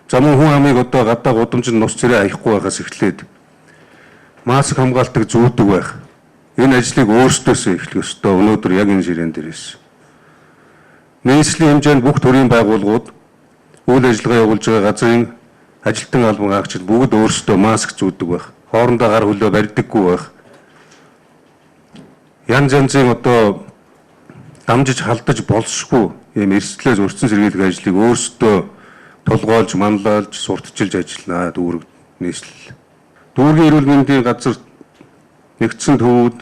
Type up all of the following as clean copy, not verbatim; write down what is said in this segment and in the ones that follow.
За мөн хүн амыг одоо гадаа гудамжинд нус цэрээ аяхгүй байхаас эхлээд маск хамгаалдаг зүүдэг байх. Энэ ажлыг өөрсдөөсөө эхлэх ёстой. Өнөөдөр яг энэ ширээн дээр ирсэн. Нийслэлийн хэмжээнд бүх төрлийн байгууллагууд үйл ажиллагаа явуулж байгаа газрын ажилтан албан хаагчид бүгд өөрсдөө маск зүүдэг байх. Хоорондоо гар хөлөө барьдаггүй байх. Янз янзын одоо дамжиж халдаж болшгүй ийм эрсдлээс өртсөн сэргийлэх ажлыг өөрсдөө тулгоолж, манлайлж, сурталчилж ажиллана дүүрэг нийслэл. Дүүргийн эрүүл мэндийн газар нэгдсэн төвүүд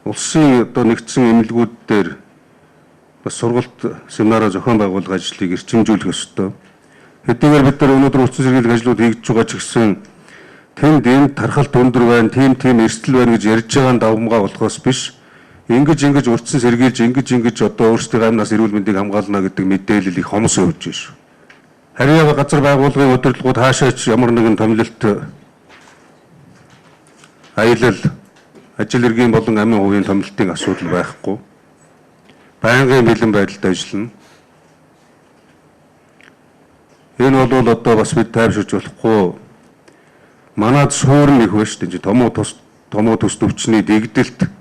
улсын одоо нэгдсэн эмнэлгүүд дээр бас сургалт семинараа зохион байгуулах ажлыг эрчимжүүлэх ёстой. Хэдийгээр бид нар өнөөдөр өртсөн сэргийлэх ажлууд хийгдэж байгаа ч гэсэн тэнд энэ тархалт өндөр байна, тийм эрсдэл байна гэж ярьж байгаа нь давамгай болохоос биш. Ингэж урдсан сэргийлж, ингэж одоо өөрсдийн амнаас эрүүл мэндийг хамгаална гэдэг мэдээлэл их хомс явж байна шүү. Харьяа газар байгууллагын удирдлагууд хаашаач ямар нэгэн томилолт аялал, ажил хэргийн болон амин хувийн томилтын асуудал байхгүй. Байнгын бэлэн байдалд ажиллана. Энэ бол одоо бас бид тайвширч болохгүй. Манад суурн их байна шүү дээ. Томуу төс төвчний дэгдэлт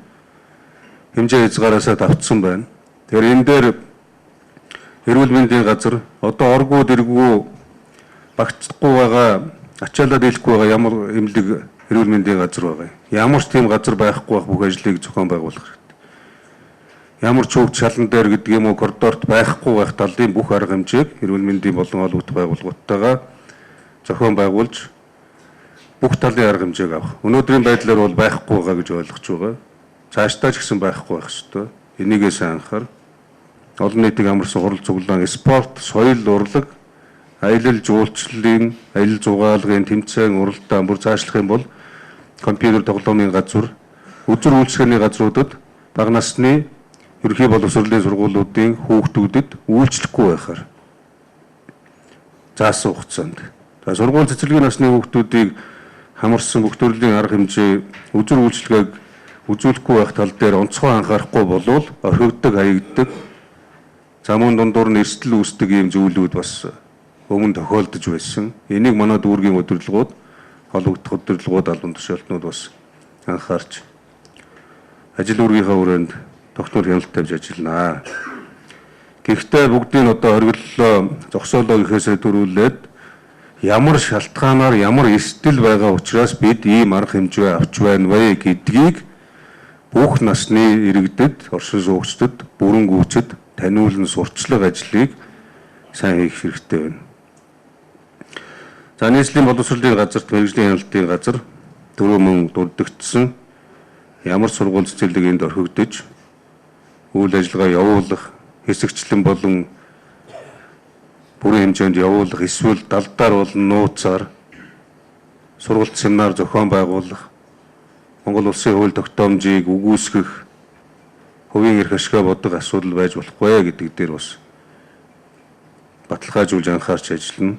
хэмжээ хязгаараасаа давтсан байна. Тэгэхээр энэ дээр эрүүл мэндийн газар одоо оргуу дэргүү багцдаггүй байгаа, ачаалаа дийлэхгүй байгаа ямар эмнэлэг эрүүл мэндийн газар байгаа. Ямар ч тийм газар байхгүй байх бүх ажлыг зохион байгуулах хэрэгтэй. Ямар ч хүүхд шалан дээр гэдэг юм уу коридорт байхгүй байх талын бүх арга хэмжээг эрүүл мэндийн болон олон бүт байгууллагуудтайгаа зохион байгуулж бүх талын арга хэмжээг авах. Өнөөдрийн байдлаар бол байхгүй байгаа гэж ойлгож байгаа. Цаашдаа ч гэсэн байхгүй байх ёстой. Энийгээ сайн анхаар. Олон нийтийг амарсан хурал цуглаан, спорт, соёл, урлаг, аялал жуулчлалын, аялал зугаалгын тэмцээн, уралдаан бүр цаашлах юм бол компьютер тоглоомын газар, үзүр үйлчилгээний газруудад бага насны ерөнхий боловсролын сургуулиудын хүүхдүүдэд үйлчлэхгүй байхаар заасан хугацаанд. За сургууль цэцэрлэгийн насны хүүхдүүдийг хамарсан бүх төрлийн арга хэмжээ, үзүр үйлчилгээг үзүүлэхгүй байх тал дээр онцгой анхаарахгүй болвол орхигддог, хаягддаг, замун дундуур нь эрсдэл үүсдэг ийм зүйлүүд бас өмнө тохиолдож байсан. Энийг манай дүүргийн удирдлагууд, холбогдох удирдлагууд, албан тушаалтнууд бас анхаарч ажил үүргийнхаа хүрээнд тогтмол хяналт тавьж ажиллана. Гэхдээ бүгдийг одоо оргиллоо, зогсоолоо гэхээсээ төрүүлээд ямар шалтгаанаар ямар эрсдэл байгаа учраас бид ийм арга хэмжээ авч байна вэ гэдгийг бүх насны иргэдэд, оршин суугчдад, бүрэн гүйцэд таниулан сурталчлага ажлыг сайн хийх хэрэгтэй байна. За нийслэлийн боловсролын газарт мэргэжлийн хяналтын газар дөрөв мөн дурддагдсан ямар сургууль цэцэрлэг энд орхигдож үйл ажиллагаа явуулах, хэсэгчлэн болон бүрэн хэмжээнд явуулах, эсвэл далдаар болон нууцаар сургалт семинар зохион байгуулах, Монгол улсын хууль тогтоомжийг үгүйсгэх, хувийн эрх ашгаа бодох асуудал байж болохгүй гэдэг дээр бас баталгаажуулж анхаарч ажиллана.